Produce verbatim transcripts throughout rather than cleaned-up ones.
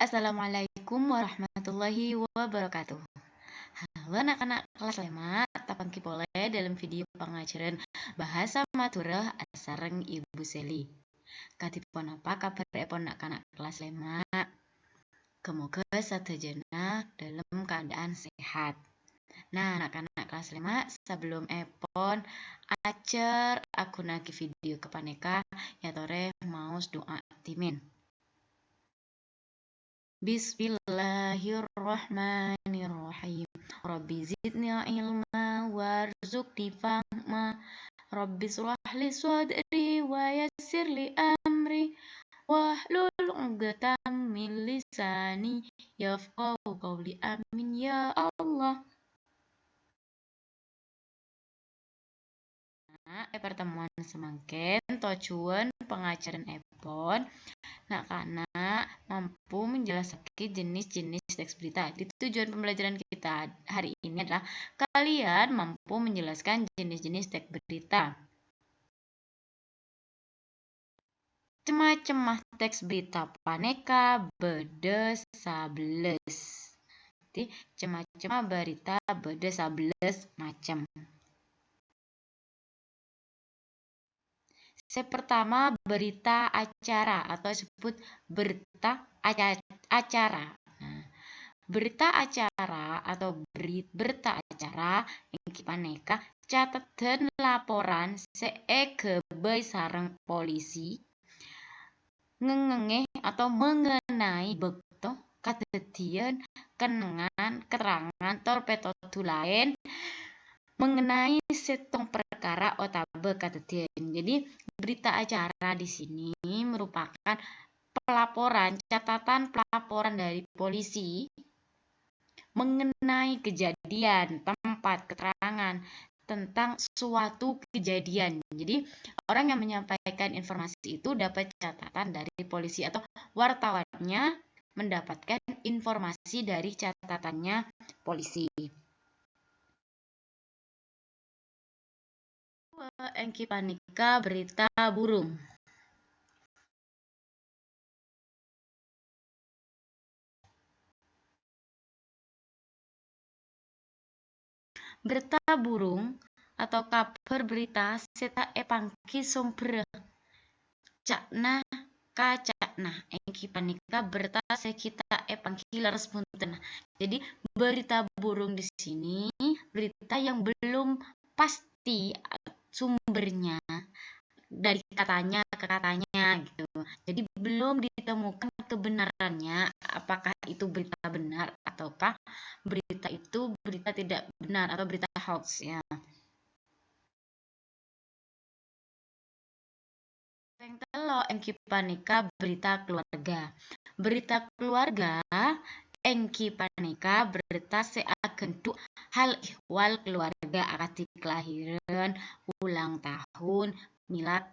Assalamualaikum warahmatullahi wabarakatuh. Halo na'-kana' kellas lèma', tapangghi polè dâlem video pangajhârân bhâsa Madhurâ asareng Ibu Seli. Kadhi ponapa kabhârèpon na'-kana' kellas lèma'? Ghâ-moghâ sadhâjâna dâlem kaadâ'ân sehat. Nah, na'-kana' kellas lèma', sabellumèpon ajhâr aghunaaghi video ghâpanèka, èyatorè maos du'a dhimèn. Bismillahirrahmanirrahim. Rabbi zidni ilma warzuqni fahma. Rabbi shrah li sadri wa yassir li amri. Wahlul 'uqdatam min lisani yafqahu qawli. Amin ya Allah. Nah, è pertemuan samangkèn, tojjhuwân pangajhârânèpon, na'-kana' mampu menjelaskan jenis-jenis teks berita. Jadi, tujuan pembelajaran kita hari ini adalah kalian mampu menjelaskan jenis-jenis teks berita. Cem-macemma teks berita panèka bâdâ sabellâs. Jadi, cem-macemma berita bâdâ sabellâs macem. Sè pertama, berita acara atau disebut berita aca-, acara. Nah, berita acara atau beri-, berita acara èngghi panèka cateddhân laporan sè èghâbây sareng polisi ngèngèngè atau mengenai bâkto, kadhâddhiyân, kennengngan, keterangan, tor pètodhu laèn mengenai sèttong perkara otabâ kadhâddhiyân. Jadi, berita acara di sini merupakan pelaporan, catatan pelaporan dari polisi mengenai kejadian, tempat, keterangan tentang suatu kejadian. Jadi, orang yang menyampaikan informasi itu dapat catatan dari polisi atau wartawannya mendapatkan informasi dari catatannya polisi. Èngghi panèka berita burung. Berita burung atau kabhâr berita sè ta' èpangghi sombherra. Ca'na ka ca'na, èngghi panèka berita sè ghi' ta' èpangghi lerres bhunten. Jadi, berita burung di sini berita yang belum pasti sumbernya, dari katanya ke katanya gitu. Jadi, belum ditemukan kebenarannya, apakah itu berita benar ataukah berita itu berita tidak benar atau berita hoax, ya. Sè tello' èngghi panèka berita keluarga. Berita keluarga èngghi panèka berita sè aghândhu' hal ehwal keluarga akadhi kelahiran, ulang tahun, milad,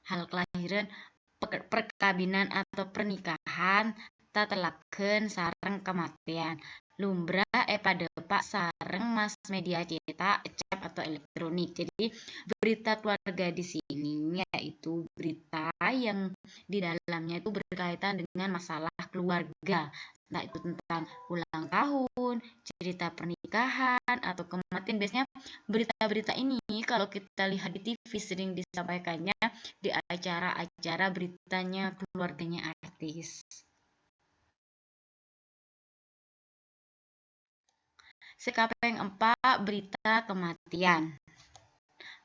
hal kelahiran, per-, perkawinan atau pernikahan, tatellagghân sareng kamatèyan. Lumrah èpadâpa' sareng mass media cèta', cap, atau elektronik. Jadi, berita keluarga di sini yaitu berita yang di dalamnya itu berkaitan dengan masalah keluarga. Entah itu tentang ulang tahun, cerita pernikahan, atau kematian. Biasanya berita-berita ini kalau kita lihat di T V sering disampaikannya di acara-acara beritanya keluarganya artis. Sè kapèng empa', berita kematian.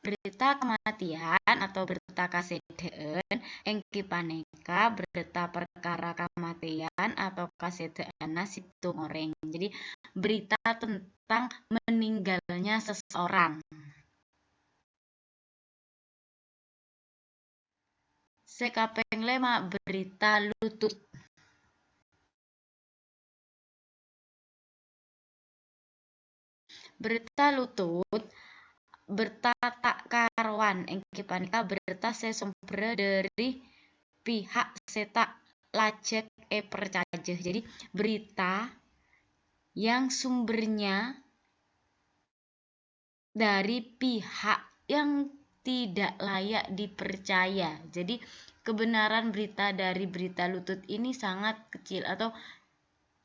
Berita kematian atau berita kasèdhâ'ân èngghi panèka berita perkara kamatèyan atau kasèdhâ'ânna sèttong orèng. Jadi, berita tentang meninggalnya seseorang. Sè kapèng lèma', berita lutut. Berita lutut, berita ta' karowan, èngghi panèka berita sè sombherra dhâri pihak sè ta' lajhâk èparcajâ. Jadi, berita yang sumbernya dari pihak yang tidak layak dipercaya. Jadi, kebenaran berita dari berita lutut ini sangat kecil atau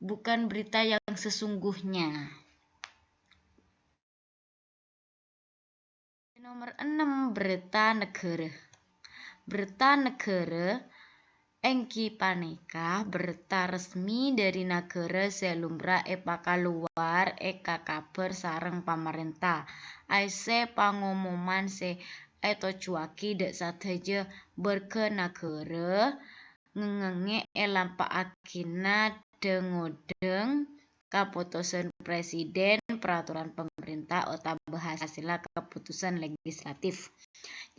bukan berita yang sesungguhnya. Nomor ennem, berita negara. Berita negara èngghi panèka berta resmi dhâri naghârâ sè lumra èpakaluar èkakabhâr sareng pamarènta. Aèssè pangomoman sè ètojjhuwâghi dhâ' sadhâjâ warga naghârâ ngèngèngè èlampa'aghina dhâng-ngodhâng kaputusan presiden, peraturan pemerintah, otabâ hasèlla kaputusan legislatif.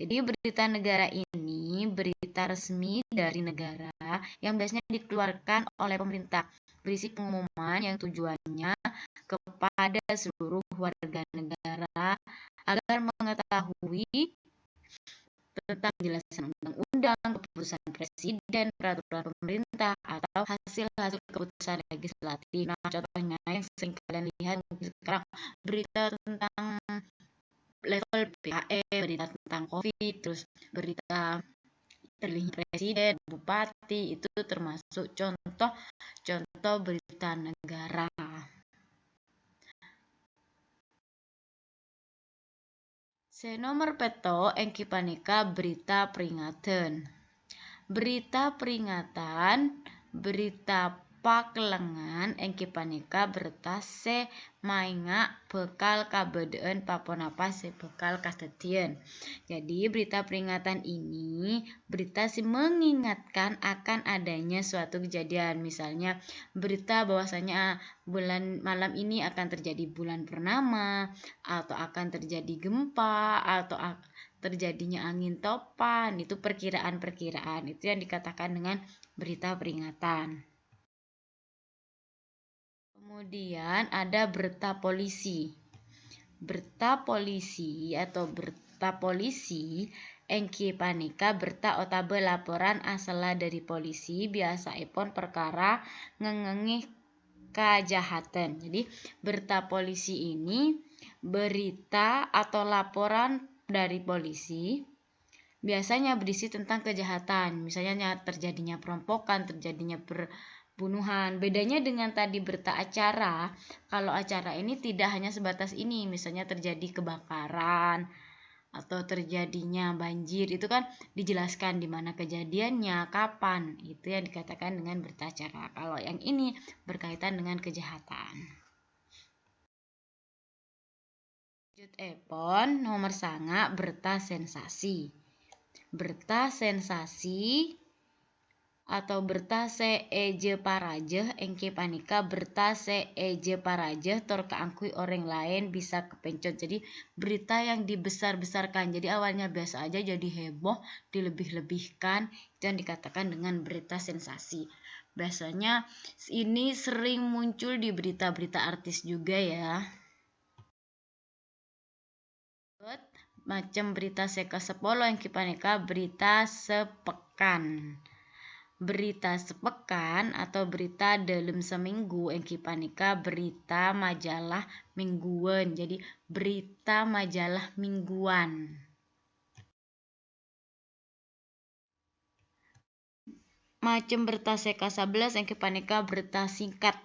Jadi, berita negara ini berita resmi dari negara yang biasanya dikeluarkan oleh pemerintah, berisi pengumuman yang tujuannya kepada seluruh warga negara agar mengetahui tentang penjelasan undang-undang, keputusan presiden, peraturan pemerintah, atau hasil-hasil keputusan legislatif. Nah, contohnya yang sering kalian lihat mungkin sekarang, berita tentang level P P K M, berita tentang covid, terus berita terpilihnya presiden, bupati, itu termasuk contoh-contoh berita negara. Sè nomer pètto' èngghi panèka berita peringatan. Berita peringatan, berita pakellengngan èngghi panèka berta sè maènga' bhâkal kabâdâ'ân pa-ponapa sè bhâkal kadhâddhiyân. Jadi, berita peringatan ini berita sè mengingatkan akan adanya suatu kejadian. Misalnya, berita bahwasanya bulan, malam ini akan terjadi bulan purnama, atau akan terjadi gempa, atau ak-, terjadinya angin topan, itu perkiraan-perkiraan. Itu yang dikatakan dengan berita peringatan. Kemudian ada berta polisi. Berta polisi atau berta polisi èngghi panèka berta otabâ laporan asalla dhâri polisi, biyasaèpon parkara ngèngèngè kajahatan. Jadi, berta polisi ini berita atau laporan dari polisi, biasanya berisi tentang kejahatan, misalnya terjadinya perampokan, terjadinya perbunuhan. Bedanya dengan tadi berta acara, kalau acara ini tidak hanya sebatas ini, misalnya terjadi kebakaran atau terjadinya banjir, itu kan dijelaskan di mana kejadiannya, kapan, itu yang dikatakan dengan berta acara. Kalau yang ini berkaitan dengan kejahatan. Lanjutèpon, nomer sanga', berta sensasi. Berta sensasi atau berta sè èjâ-parajâ èngghi panèka berta sè èjâ-parajâ tor kaangghuy orèng laèn bisa kapencot. Jadi, berita yang dibesar-besarkan. Jadi, awalnya biasa aja jadi heboh, dilebih-lebihkan, itu yang dikatakan dengan berita sensasi. Biasanya ini sering muncul di berita-berita artis juga, ya. Macem berita sè kasapolo èngghi panèka berita sepekan. Berita sepekan atau berita dâlem samènggu èngghi panèka berita majalah mingguan. Jadi, berita majalah mingguan. Macem berta sè kasabellas èngghi panèka berta singkat.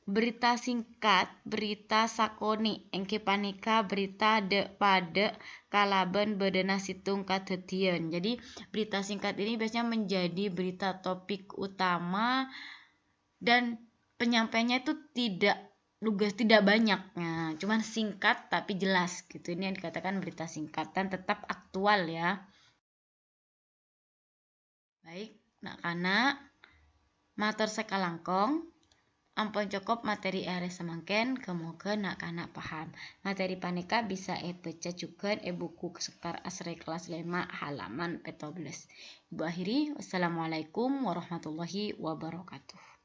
Berita singkat, berita sakonè', èngghi panèka berita dâ'-padâ' kalabân bâdâna sèttong kadhâddhiyân. Jadi, berita singkat ini biasanya menjadi berita topik utama dan penyampaiannya itu tidak lugas, tidak banyak. Nah, cuman singkat tapi jelas gitu. Ini yang dikatakan berita singkat dan tetap aktual ya. Baik, na'-kana', mator sakalangkong, ampon cokop materi è arè samangkèn, ghâ-moghâ na'-kana' paham. Materi panèka bisa èbâca jhughân è buku Sekar Asri kelas lèma' halaman pètto bellâs. Ibu akhiri, wassalamualaikum warahmatullahi wabarakatuh.